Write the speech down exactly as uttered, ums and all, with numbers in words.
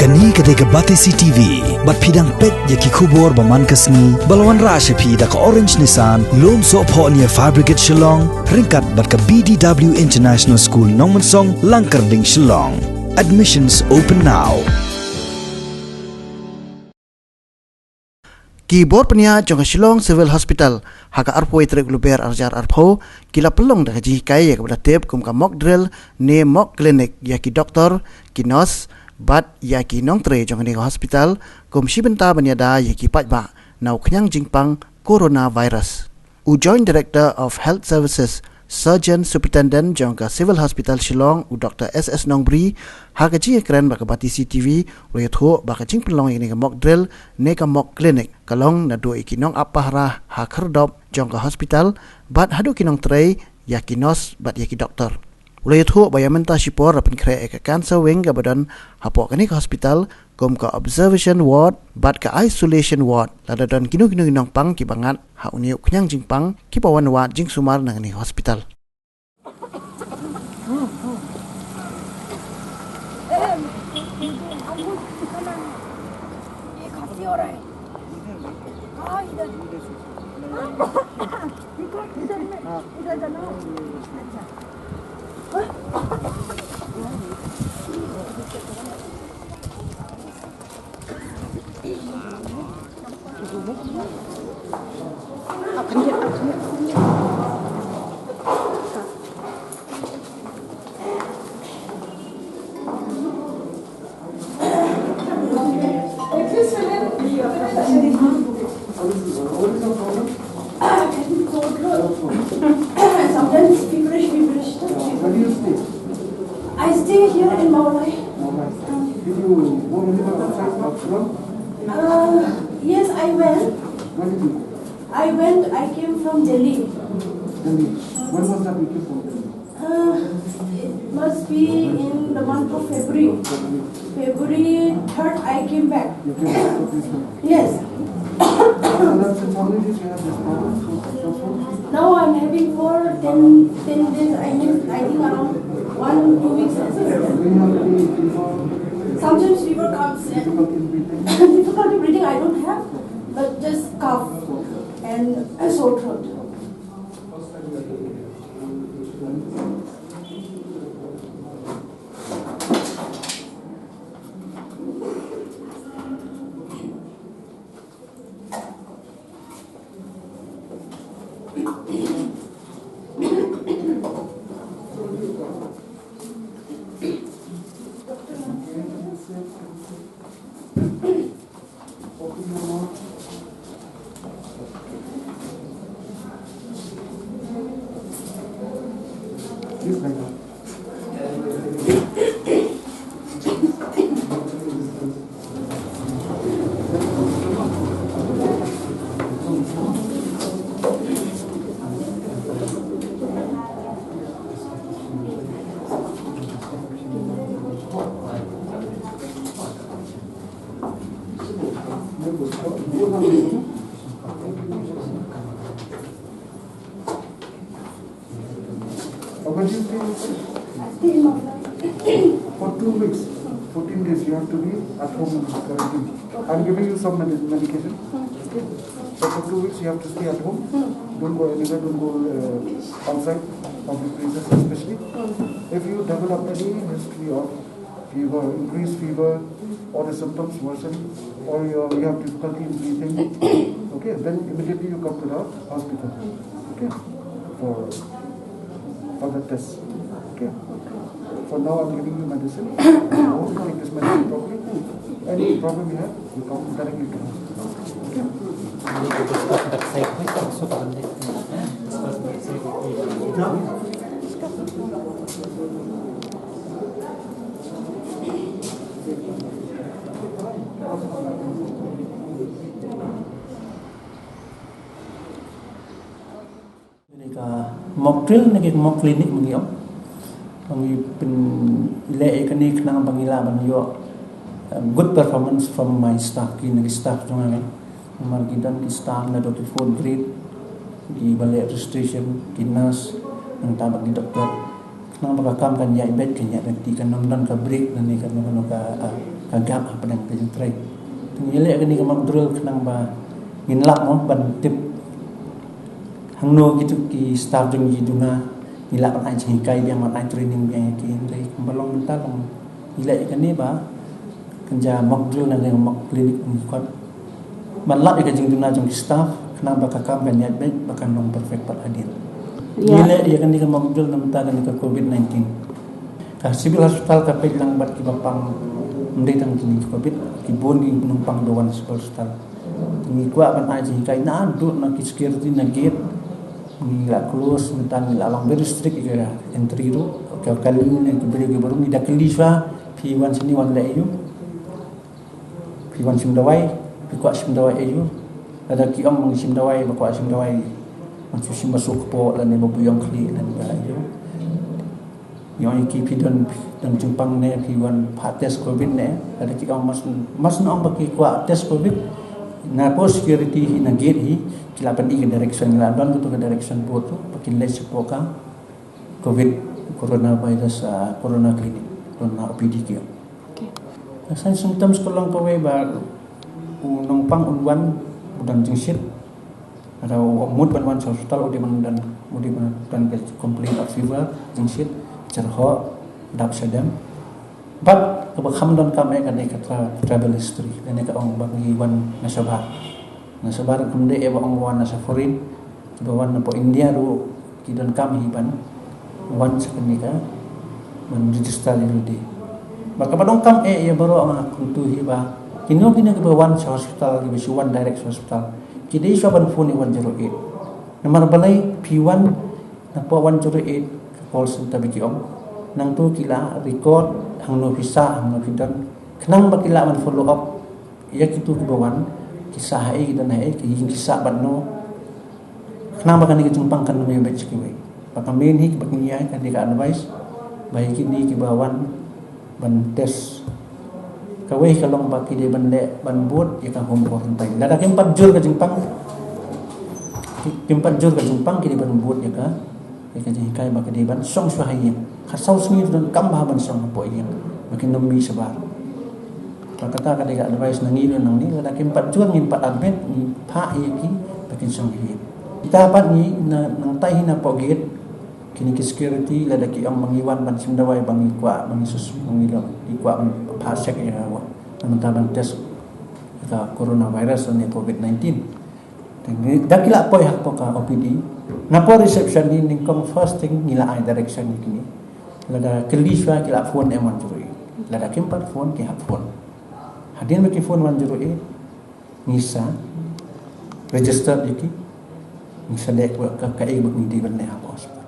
Kane ka dei ka Batesi T V, bad phi dang peit ïa ki khubor ba man ka sngi, ba la wanrah sha phi da ka Orange Nissan, Lumsohphoh near Fire Brigade Shillong, ryngkat bad ka B D W International School Nongmensong, Langkyrding, Shillong. Admissions open now. Ki bor pynïaid jong ka Shillong Civil Hospital ha ka arphew tarik Lber arhajar arphew ki la pynlong da ka jinghikai ïa kaba la tip kum ka mock drill ne mock clinic ïa ki doktor, ki nurse bad ïa ki nongtrei jong kane ka hospital kum shi bynta ban ïada ïa ki paidbah na u khñiang jingpang coronavirus. U Joint Director of Health Services, Surgeon Superintendent jong ka Civil Hospital Shillong, u Doktor S S Nongbri, ha ka jingïakren bad ka Batesi T V, u la ïathuh ba ka jingpynlong ïa kane ka mock drill ne ka mock clinic ka long naduh ïa ki nongap pahara ha khyrdop jong ka hospital bad haduh ki nongtrei, ïa ki nurse bad ïa ki doktor. U la ïathuh ba ïa mynta shipor la pynkhreh ïa ka cancer wing kaba don hapoh kane ka hospital kum ka observation ward bad ka isolation ward, lada don kino kino ki nongpang kiba ngat ha une u khñiang jingpang kiba wan wad jingsumar na kane ka hospital. Sometimes feverish, feverish. Where do you stay? I stay here in Mawlai. Mawlai. Did you go anywhere outside of Shillong? Uh, yes, I went. Where did you go? I went, I came from Delhi. Delhi. When was that you came from Delhi? Uh, it must be in the month of February. February third, I came back. You came back to Brisbane? Yes. So that's it. How many days you have this problem? So, so, so? Now I'm having for ten, ten days. I mean, I think around one, two weeks. Do you have any fever? Sometimes fever comes and difficulty in breathing? Difficulty breathing I don't have, but just cough and a sore throat. How much do you pay? For two weeks, fourteen days, you have to be at home in quarantine. I'm giving you some medi- medication. Okay? So for two weeks, you have to stay at home. Don't go anywhere, don't go uh, outside public places, especially. If you develop any history of fever, increased fever, or the symptoms worsen, or you, you have difficulty in breathing, okay, then immediately you come to the hospital, okay, for for the test, okay. For now, I'm giving you medicine. Take this medicine properly. Any problem you have, you come directly to hospital, okay. Ka mock drill ne ka mock clinic ma ngi ong. Ngi pynleh ïa kane khnang ba ngi lah ban ïoh, um, good performance from my staff, ki ne ki staff jong ngi. Namar ki don ki staff na dot fourth grade, ki ba leh registration, ki nurse, nangta bad ki doktor. Khnang ba ka kam kan ïaid beit, kan ïaid beit, kan ym don ka break, ne kan ym don ka, ah, Ka gap hapdeng ka jingtrei. Te ngi leh kane ka mock drill khnang ba ngin lah mo ban tip hangno kito ki staff jong ngi ki duna, ngi lah ban ai jinghikai biang, ban ai training biang ïa ki, hynrei kumba long mynta long ngi leh ïa kane ba kan jia mock drill na ka mock clinic ngi khot ban lap ïa ka jingduna jong ki staff khnang ba ka kam kan ïaid beit ba kan long perfect pat hadien. Ngi leh ïa kane ka mock drill na bynta kane ka covid nineteen. Ka civil hospital ka peit lang bad kiba pang, ym dei tang kine ki covid, ki bun ki nongpang ba wan civil hospital. Ngi kwah ban ai jinghikai naduh na ki security na gate. Ngi la close, mynta ngi la long very strict ïa ka entry ruh. Ka kali ne ki briew kiba rum ngi da kylli shuwa, phi wan shane wan leh aïu? Phi wan shim dawai, phi kwah shim dawai aïu? Lada ki ong ba ngi shim dawai, ba kwah shim dawai, ngan shu shim ba suk kpoh lane ba buh ïong khlieh lane ba aïu. Ïong ïa ki phi don, don jingpang ne phi wan phah test covid ne? Lada ki ong mas, mas na ong ba ki kwah test covid, na post security hi na gate hi ki la pyni ka direction, la don kato ka direction board tu ba kin leit shapoh ka covid, coronavirus, ah, corona clinic, corona O P D ki ong. Okay. Ka sign symptoms ka long kawei ba u nongpang un wan u don jingshit. Lada u mut ban wan sha hospital u dei ban don, u dei ban don ka complaint of fever, jingshit, jyrhoh, dap shadem. Bad kaba kham donkam eh ka dei ka tra-, travel history, lane ka ong ba ngi wan na shabar. Na shabar kam dei eh ba ong wan na sha foreign, kiba wan na poh India ruh ki donkam hi ban wan sha kane ka ban register ïa lade. Bad kaba donkam eh ïa baroh nga kyntu hi ba kino kino kiba wan sha hospital, kiba shu wan direct sha hospital, ki dei shuwa ban phone ïa one zero eight. Namar balei? Phi wan na poh one zero eight ka call center ba ki ong, nangtu ki la record hangno phi sah, hangno phi don, khnang ba ki lah ban follow up ïa kito kiba wan, ki sah haei, ki don haei, ki ïing ki sah bad no, khnang ba kane ka jingpang kan ym ïa beit sha kiwei. Ba ka main hi ba ngi ïa ka dei ka advice ba ïa kine kiba wan ban test, kawei ka long ba ki dei ban leh, ban bud ïa ka home quarantine. Lada kim pat jur ka jingpang, ki-, kim pat jur ka jingpang, ki dei ban bud ïa ka, ïa ka jinghikai ba ki dei ban shong shuwa ha ïing. Khatsaw sngi donkam bha ban shong hapoh ïing ba kin ym mih shabar. Ba kata ka dei ka advice na ngi ruh nangne, lada kim pat jur, ngin pat admit, ngi phah ïa ki ba kin shong ha ïing. Kita pat ngi na, nangta hi na poh gate, kine ki security lada ki ong ba ngi wan ban shim dawai, ba ngi kwah, ba ngi sus, ba ngi long, ngi kwah ban phah check ïa ka, na bynta ban test ïa ka coronavirus ne covid nineteen. Te ngi, da ki la poi hapoh ka O P D, na poh reception hi nyngkong first thing ngi la ai direction ïa kine. Lada kylli shuwa ki la phone em one zero eight. Lada kim pat phone ki hap phone. Hadien ba ki phone one zero eight, ngi sa register ïa ki, ngi sa leh ka, ka, kaei ba ngi dei ban leh hapoh hospital.